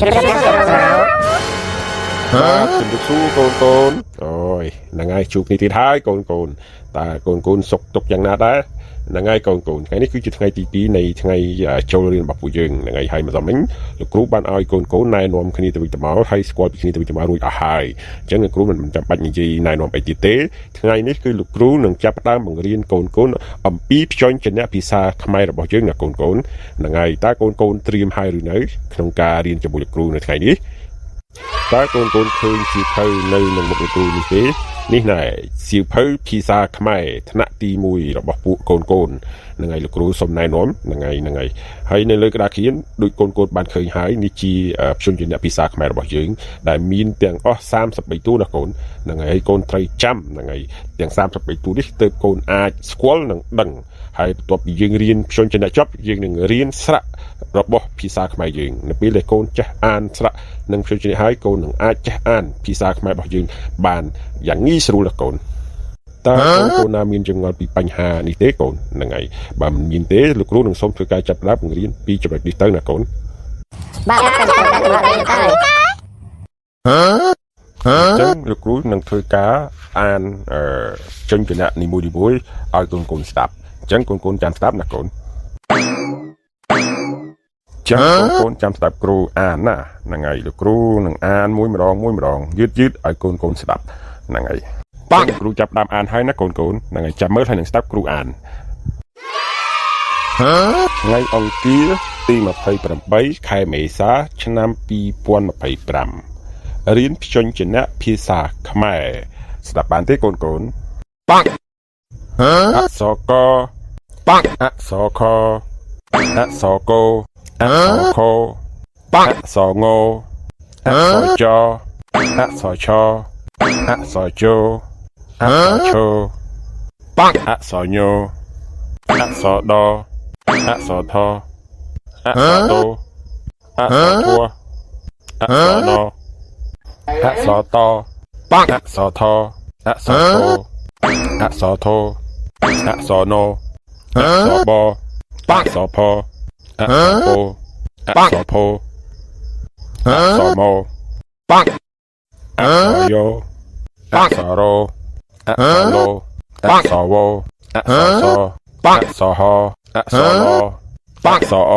ជំរាបសួរលោកគ្រូ បាទជំរាបសួរកូនកូនអូយហ្នឹងហើយជួបគ្នាទៀតហើយកូនកូនតើកូនកូនសុខទុក្ខយ៉ាងណាដែរហ្នឹងហើយកូនកូនថ្ងៃនេះគឺជាថ្ងៃទី2នៃថ្ងៃចូលរៀនរបស់ពួកយើងហ្នឹងហើយហើយម្សិលមិញលោកគ្រូបានឲ្យកូនកូនណែនាំគ្នាទៅវិញទៅមកហើយស្គាល់ពីគ្នាទៅវិញទៅមករួចអស់ហើយអញ្ចឹងលោកគ្រូមិនចាំបាច់និយាយណែនាំអីទៀតទេថ្ងៃនេះគឺលោកគ្រូនឹងចាប់ផ្ដើមបង្រៀនកូនកូនអំពីព្យញ្ជនៈភាសាខ្មែររបស់យើងណាកូនកូនហ្នឹងហើយតើកូនកូនត្រៀមហើយឬនៅក្នុងការរៀនជាមួយលោកគ្រូនៅថ្ងៃនេះ តើកូនកូនឃើញសៀវភៅនៅនឹងមុខលោកគ្រូនេះទេនេះណែសៀវភៅភាសាខ្មែរថ្នាក់ទី1របស់ពួកកូនកូនហ្នឹងហើយលោកគ្រូសុំណែនាំហ្នឹងហើយហ្នឹងហើយហើយនៅលើក្តារខៀនដូចកូនកូនបានឃើញហើយនេះជាព្យញ្ជនៈភាសាខ្មែររបស់យើងដែលមានទាំងអស់33តួណាកូនហ្នឹងហើយហើយកូនត្រូវចាំហ្នឹងហើយទាំង33តួនេះទើបកូនអាចស្គាល់និងដឹងហើយបន្ទាប់ពីយើងរៀនព្យញ្ជនៈចប់យើងនឹងរៀនស្រៈរបស់ភាសាខ្មែរយើងនៅពេលដែលកូនចេះអានស្រៈនិងព្យញ្ជនៈហើយកូននឹងអាចចេះអានភាសាខ្មែររបស់យើងបានយ៉ាងងាយស្រួលណាកូនតើកូនកូនណាមានចម្ងល់ពីបញ្ហានេះទេកូនហ្នឹងហើយបើមិនមានទេលោកគ្រូនឹងសូមធ្វើការចាប់ផ្ដើមបង្រៀនពីចំណុចនេះទៅណាកូន បាទលោកគ្រូទៅទៅ អញ្ចឹងលោកគ្រូនឹងធ្វើការអានអឺចេញគណៈនីមួយៗឲ្យកូនកូនស្ដាប់អញ្ចឹងកូនកូនចាំស្ដាប់ណាកូនចឹងកូនកូនចាំស្ដាប់គ្រូអានណាហ្នឹងហើយលោកគ្រូនឹងអានមួយម្ដងមួយម្ដងយឺតយឺតឲ្យកូនកូនស្ដាប់ហ្នឹងហើយបាក់គ្រូចាប់ដើមអានហើយណាកូនកូនហ្នឹងហើយចាំមើលហើយនឹងស្ដាប់គ្រូអានថ្ងៃអង្គារទី28ខែមេសា ឆ្នាំ2025រៀនព្យញ្ជនៈភាសាខ្មែរស្ដាប់បានទេកូនកូនបាក់អក្សរកបាក់អក្សរខអក្សរកអក្សរខបាក់អក្សរងអក្សរចអក្សរឆអក្សរជអក្សរឈបាក់អក្សរញអក្សរដអក្សរថអក្សរតូអក្សរធัวអក្សរណអក្សរតបាក់អក្សរថអក្សរធអក្សរធអក្សរណអក្សរបបាក់អក្សរផអក្សរពោអក្សរផោអក្សរមបាក់អក្សរយោអក្សររអក្សរឡអក្សរវអក្សរសបាក់អក្សរហអក្សរលបាក់អក្សរអ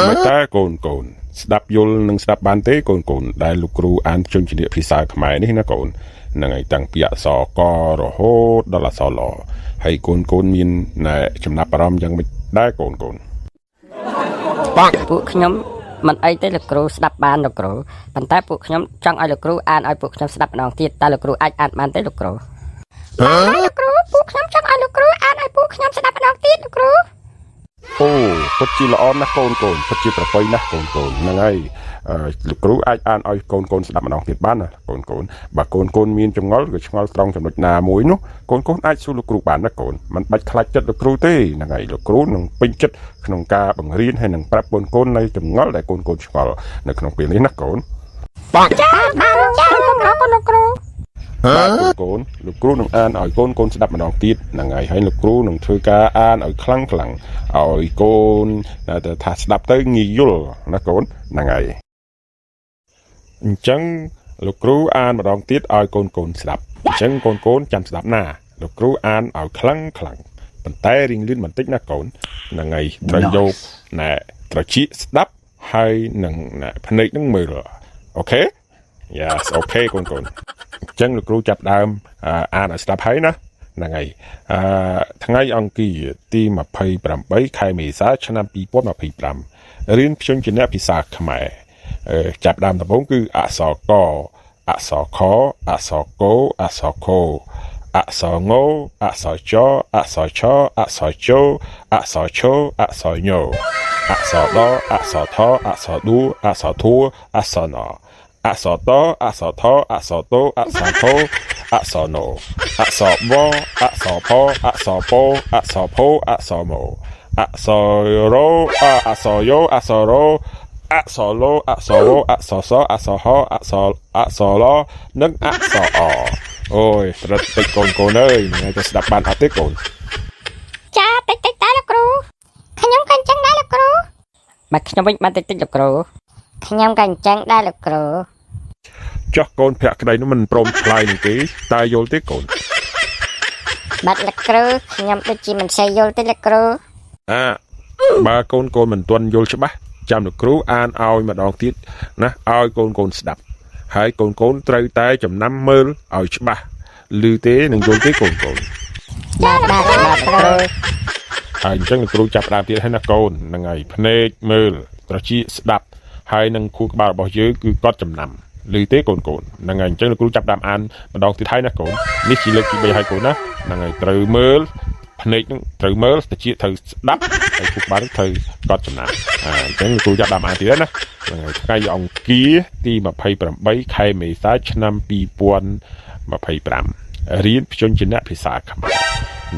មិនតែកូនកូនស្ដាប់យល់និងស្ដាប់បានទេកូនកូនដែលលោកគ្រូអានជញ្ជាភាសាខ្មែរនេះណាកូនហ្នឹងហើយតាំងពីអក្សរករហូតដល់អក្សរលហើយកូនកូនមានណែចំណាប់អារម្មណ៍យ៉ាងម៉េចដែរកូនកូនបាក់ ពួកខ្ញុំមិនអីទេលោកគ្រូស្ដាប់បានលោកគ្រូប៉ុន្តែពួកខ្ញុំចង់ឲ្យលោកគ្រូអានឲ្យពួកខ្ញុំស្ដាប់ម្ដងទៀតតើលោកគ្រូអាចអានបានទេលោកគ្រូបាទលោកគ្រូពួកខ្ញុំចង់ឲ្យលោកគ្រូអានឲ្យពួកខ្ញុំស្ដាប់ម្ដងទៀតលោកគ្រូ អូពិតជាល្អណាស់កូនកូនពិតជាប្រពៃណាស់កូនកូនហ្នឹងហើយអឺលោកគ្រូអាចអានឲ្យកូនកូនស្ដាប់ម្ដងទៀតបានណាកូនកូនបើកូនកូនមានចម្ងល់ឬឆ្ងល់ត្រង់ចំណុចណាមួយនោះកូនកូនអាចសួរលោកគ្រូបានណាកូនមិនបាច់ខ្លាចចិត្តលោកគ្រូទេហ្នឹងហើយលោកគ្រូនឹងពេញចិត្តក្នុងការបង្រៀនហើយនឹងប្រាប់កូនកូននៅចម្ងល់ដែលកូនកូនឆ្ងល់នៅក្នុងពេលនេះណាកូនបាក់ ចាបាទចាសូមអរគុណលោកគ្រូ បាទកូនកូនលោកគ្រូនឹងអានឲ្យកូនកូនស្ដាប់ម្ដងទៀតហ្នឹងហើយហើយលោកគ្រូនឹងធ្វើការអានឲ្យខ្លាំងខ្លាំងឲ្យកូនតែថាស្ដាប់ទៅងាយយល់ណាកូនហ្នឹងហើយអញ្ចឹងលោកគ្រូអានម្ដងទៀតឲ្យកូនកូនស្ដាប់អញ្ចឹងកូនកូនចាំស្ដាប់ណាលោកគ្រូអានឲ្យខ្លាំងខ្លាំងប៉ុន្តែរៀងលឿនបន្តិចណាកូនហ្នឹងហើយត្រូវយកណែត្រចៀកស្ដាប់ហើយនឹងណែភ្នែកនឹងមើល OK Yes OK កូនកូន អញ្ចឹងលោកគ្រូចាប់ដើមអានឲ្យស្ដាប់ហើយណាហ្នឹងហើយអឺថ្ងៃអង្គារទី28ខែមេសាឆ្នាំ2025រៀនព្យញ្ជនៈភាសាខ្មែរអឺចាប់ដើមដំបូងគឺអក្សរកអក្សរខអក្សរកអក្សរខអក្សរងអក្សរចអក្សរឆអក្សរជអក្សរឈអក្សរញអក្សរដអក្សរថអក្សរឌូអក្សរធួអក្សរណ អក្សរតអក្សរថអក្សរតូអក្សរធោអក្សរណូអក្សរបអក្សរផអក្សរពោអក្សរផោអក្សរមអក្សររអក្សរយោអក្សររអក្សរឡអក្សរវអក្សរសអក្សរហអក្សរអក្សរលនិងអក្សរអអូយត្រឹមតិចកូនកូនអើយថ្ងៃទៅស្ដាប់បានអត់ទេកូន ចាតិចតិចដែរលោកគ្រូខ្ញុំក៏អញ្ចឹងដែរលោកគ្រូបាទខ្ញុំវិញបានតិចតិចលោកគ្រូខ ខ្ញុំក៏អញ្ចឹងដែរលោកគ្រូ ចុះកូនភក្តីនោះមិនព្រមឆ្លើយនឹងទេតើយល់ទេកូន បាទលោកគ្រូខ្ញុំដូចជាមិនសូវយល់ទេលោកគ្រូ អាបើកូនកូនមិនទាន់យល់ច្បាស់ចាំលោកគ្រូអានឲ្យម្ដងទៀតណាឲ្យកូនកូនស្ដាប់ហើយកូនកូនត្រូវតែចំណាំមើលឲ្យច្បាស់ឮទេនឹងយល់ទេកូនកូន បាទបាទបាទលោកគ្រូ ហើយអញ្ចឹងលោកគ្រូចាប់ផ្ដើមទៀតហើយណាកូនហ្នឹងហើយភ្នែកមើលត្រចៀកស្ដាប់ហើយនឹងខួរក្បាលរបស់យើងគឺកត់ចំណាំឮទេកូនកូនហ្នឹងហើយអញ្ចឹងលោកគ្រូចាប់ផ្ដើមអានម្ដងទៀតហើយណាកូននេះជាលើកទី3ហើយកូនណាហ្នឹងហើយត្រូវមើលភ្នែកហ្នឹងត្រូវមើលត្រចៀកត្រូវស្ដាប់ហើយខួរក្បាលហ្នឹងត្រូវកត់ចំណាំអាអញ្ចឹងលោកគ្រូចាប់ផ្ដើមអានទៀតហើយណាហ្នឹងហើយថ្ងៃអង្គារទី28ខែមេសាឆ្នាំ2025រៀនព្យញ្ជនៈភាសាខ្មែរ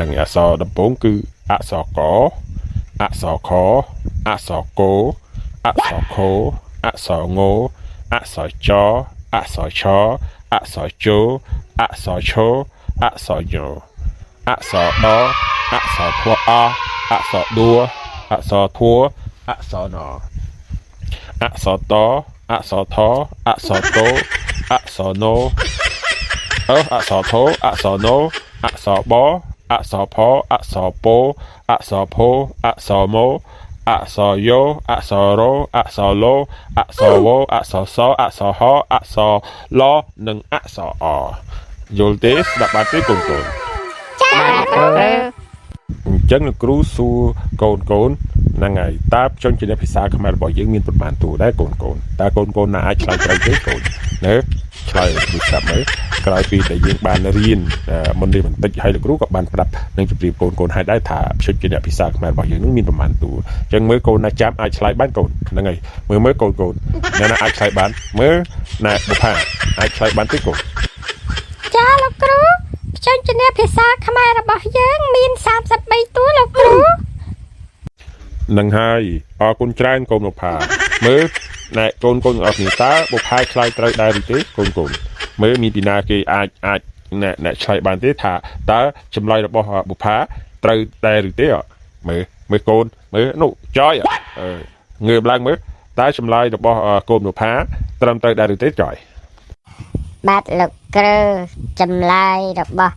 និងអក្សរដំបូងគឺអក្សរកអក្សរខអក្សរកអក្សរខអក្សรงអក្សរចអក្សរឆអក្សរជអក្សរឆអក្សរញអក្សរដអក្សរធអអក្សរដួអក្សរធัวអក្សរណអក្សរតអក្សរថអក្សរតោអក្សរណ អឺអក្សរធអក្សរណអក្សរបអក្សរផអក្សរពោអក្សរភោអក្សរមោអក្សរយោអក្សររអក្សរលោអក្សរវអក្សរសអក្សរហអក្សរលនិងអក្សរអយល់ទេស្ដាប់បានទេកូនកូន បាទលោកគ្រូ អញ្ចឹងលោកគ្រូសួរកូនកូនហ្នឹងហើយតើព្យញ្ជនៈភាសាខ្មែររបស់យើងមានប្រមាណតួដែរកូនកូនតើកូនកូនណាអាចឆ្លើយត្រូវទេកូនណាឆ្លើយឲ្យគ្រូស្ដាប់មើលក្រោយពីដែលយើងបានរៀនមុននេះបន្តិចហើយលោកគ្រូក៏បានប្រាប់នឹងជម្រាបកូនកូនហើយដែរថាព្យញ្ជនៈភាសាខ្មែររបស់យើងនឹងមានប្រមាណតួអញ្ចឹងមើលកូនណាចាំអាចឆ្លើយបានកូនហ្នឹងហើយមើលមើលកូនកូនណាណាអាចឆ្លើយបានមើលណាបុផាអាចឆ្លើយបានទេកូន ចាលោកគ្រូព្យញ្ជនៈភាសាខ្មែររបស់យើងមាន33តួលោកគ្រូ នឹងហើយអរគុណច្រើនកូនបុផាមើលណែកូនកូនទាំងអស់គ្នាតើបុផាឆ្លើយត្រូវដែរឬទេកូនកូនមើលមានពីណាគេអាចអាចណែណែឆ្លើយបានទេថាតើចម្លើយរបស់បុផាត្រូវដែរឬទេអមើលមើលកូនមើលនោះចយអឺងើបឡើងមើលតើចម្លើយរបស់កូនបុផាត្រឹមត្រូវដែរឬទេចយ បាទលោកគ្រូចម្លើយរបស់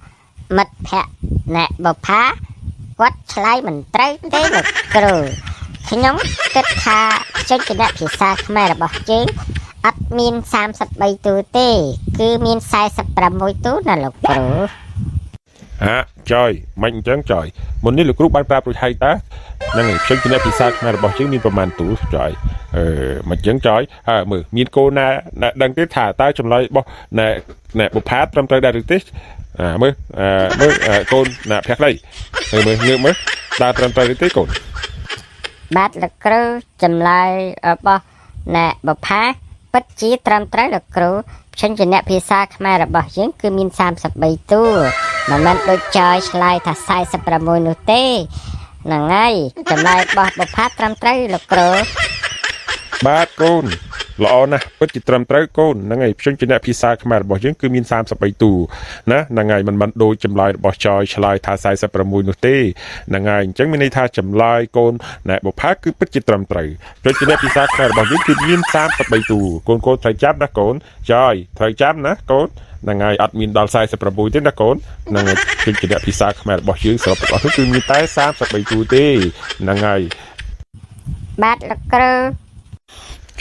មិត្តភក្តិអ្នកបុប្ផាគាត់ឆ្លើយមិនត្រូវទេលោកគ្រូខ្ញុំគិតថាព្យញ្ជនៈភាសាខ្មែររបស់យើងអត់មាន33តួទេ គឺមាន46តួណាលោកគ្រូ ហាចយមិនអញ្ចឹងចយមុននេះលោកគ្រូបានប្រាប់រួចហើយតាហ្នឹងហើយខ្ញុំជាភាសាខ្មែររបស់យើងមានប្រមាណទូចយអឺមិនអញ្ចឹងចយហើយមើលមានកូនណាណាដឹងទេថាតើចម្លើយរបស់ណែណែបុផាត្រឹមត្រូវដែរឬទេអាមើលអើមើលកូនណាភក្តីមើលមើលងើបមើលតើត្រឹមត្រូវឬទេកូន បាទលោកគ្រូចម្លើយរបស់អ្នកបុប្ផាពិតជាត្រឹមត្រូវលោកគ្រូព្យញ្ជនៈភាសាខ្មែររបស់យើងគឺមាន33តួមិនមែនដូចចយឆ្លើយថា46នោះទេហ្នឹងហើយចម្លើយរបស់បុប្ផាត្រឹមត្រូវលោកគ្រូ បាទកូនល្អណាស់ពិតជាត្រឹមត្រូវកូនហ្នឹងហើយខ្ញុំជាអ្នកភាសាខ្មែររបស់យើងគឺមាន33តួណាហ្នឹងហើយមិនមិនដូចចម្លើយរបស់ចយឆ្លើយថា46នោះទេហ្នឹងហើយអញ្ចឹងមានន័យថាចម្លើយកូនណែបុផាគឺពិតជាត្រឹមត្រូវខ្ញុំជាអ្នកភាសាខ្មែររបស់យើងគឺមាន33តួកូនកូនត្រូវចាំណាកូនចយត្រូវចាំណាកូនហ្នឹងហើយអត់មានដល់46ទេណាកូនហ្នឹងហើយខ្ញុំជាអ្នកភាសាខ្មែររបស់យើងសរុបទាំងអស់នោះគឺមានតែ33តួទេហ្នឹងហើយ បាទលោកគ្រូ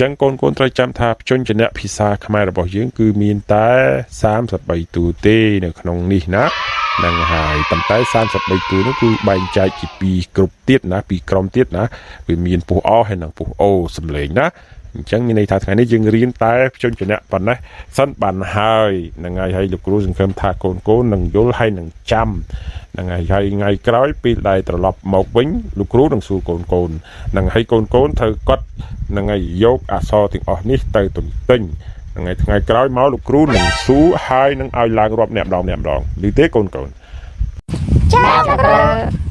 ចឹងកូនកូនត្រូវចាំថាព្យញ្ជនៈភាសាខ្មែររបស់យើងគឺមានតែ33តួទេនៅក្នុងនេះណាហ្នឹងហើយប៉ុន្តែ33តួនោះគឺបែងចែកជាពីរគ្រប់ទៀតណាពីរក្រុមទៀតណាវាមានពុះអហើយនិងពុះអូសំឡេងណាអញ្ចឹងមានន័យថាថ្ងៃនេះយើងរៀនតែព្យញ្ជនៈប៉ុណ្ណេះសិនបានហើយហ្នឹងហើយហើយលោកគ្រូសង្ឃឹមថាកូនកូននឹងយល់ហើយនឹងចាំហ្នឹងហើយហើយថ្ងៃក្រោយពេលដែលត្រឡប់មកវិញលោកគ្រូនឹងសួរកូនកូនហ្នឹងហើយកូនកូនត្រូវកត់ហ្នឹងហើយយកអក្សរទាំងអស់នេះទៅទន្ទិញហ្នឹងហើយថ្ងៃក្រោយមកលោកគ្រូនឹងសួរហើយនឹងឲ្យឡើងរាប់អ្នកម្ដងអ្នកម្ដងឬទេកូនកូន ចា បាទ លោកគ្រូ លោកគ្រូ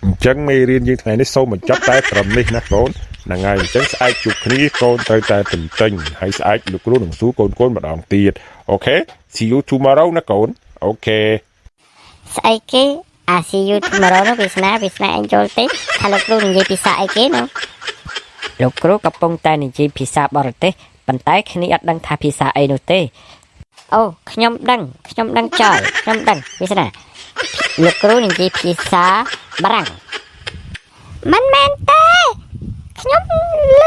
អញ្ចឹងមេរៀនយើងថ្ងៃនេះសូមបញ្ចប់តែត្រឹមនេះណាកូនហ្នឹងហើយអញ្ចឹងស្អែកជួបគ្នាកូនត្រូវតែទន្ទិញហើយស្អែកលោកគ្រូនឹងសួរកូនកូនម្ដងទៀត okay see you tomorrow ណាកូន okay ស្អីគេអា see you tomorrow នោះវាសនាវាសនាអញចូលទេថាលោកគ្រូនិយាយភាសាអីគេនោះ លោកគ្រូកំពុងតែនិយាយភាសាបរទេសប៉ុន្តែគ្នាអត់ដឹងថាភាសាអីនោះទេ អូខ្ញុំដឹងខ្ញុំដឹងចយខ្ញុំដឹងវាសនាលោកគ្រូនិយាយភាសាបារាំងមិនមែនទេខ្ញុំឮ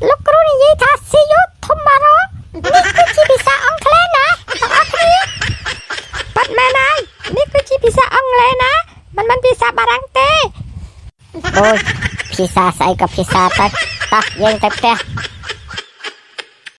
លោកគ្រូនិយាយថា see you tomorrow នេះគឺជាភាសាអង់គ្លេសណាទាំងអស់គ្នា ប៉ាត់មែនហើយនេះគឺជាភាសាអង់គ្លេសណាមិនមែនភាសាបារាំងទេ អូយភាសាស្អីក៏ភាសាទៅតោះយើងទៅផ្ទះ។